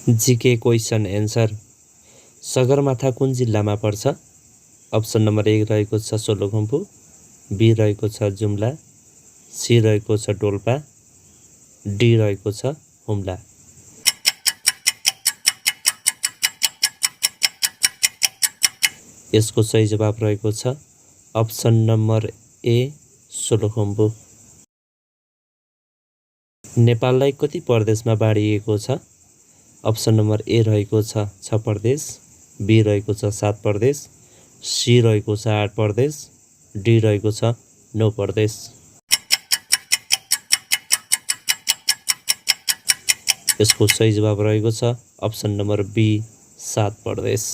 GK question answer. Sagarmatha कुन जिल्लामा पर्छ? अप्सन नम्बर 1 रहेको छ सोलुखुम्बु, बी रहेको छ जुम्ला, सी रहेको छ डोल्पा, डी रहेको छ हुम्ला। यसको सही जवाब रहेको छ अप्सन नम्बर ए सोलुखुम्बु। नेपाललाई कति प्रदेशमा बाँडिएको छ? अप्सन नम्बर ए रहेको छ 6 प्रदेश, बी रहेको छ 7 प्रदेश, सी रहेको छ 8 प्रदेश, डी रहेको छ 9 प्रदेश। यसको सही जवाब रहेको छ अप्सन नम्बर बी 7 प्रदेश।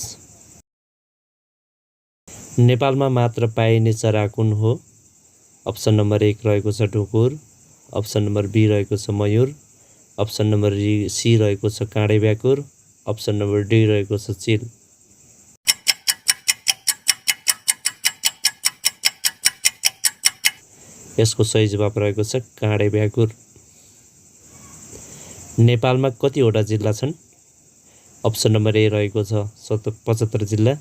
नेपालमा मात्र पाइने चरा कुन हो? अप्सन नम्बर 1 रहेको छ ढुकुर, अप्सन नम्बर बी रहेको छ मयूर, अप्सन नम्बर सी रहेको छ काँडे ब्याकुर, अप्सन नम्बर डी रहेको छ चिल। यसको सही जवाब रहेको छ काँडे ब्याकुर। नेपालमा कतिवटा जिल्ला छन्? अप्सन नम्बर ए रहेको छ 75 जिल्ला,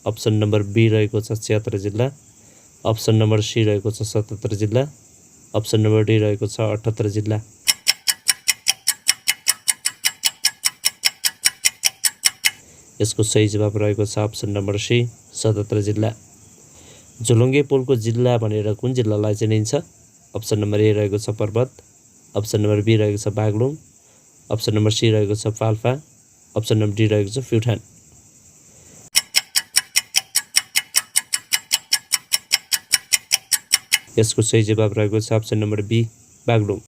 अप्सन नम्बर बी रहेको छ 76 जिल्ला, अप्सन नम्बर सी रहेको छ 77 जिल्ला, अप्सन नम्बर डी रहेको छ 78 जिल्ला। यसको सही जवाब रहेको छ अप्सन नम्बर सी 77 जिल्ला। झोलुङ्गे पुलको जिल्ला भनेर कुन जिल्लालाई चिनिन्छ? अप्सन नम्बर ए रहेको छ पर्वत, अप्सन नम्बर बी रहेको छ बागलुङ, अप्सन नम्बर सी रहेको छ पाल्पा, अप्सन नम्बर डी रहेको छ प्युठान। यसको सही जवाब रहेको छ अप्सन नम्बर बी बागलुङ।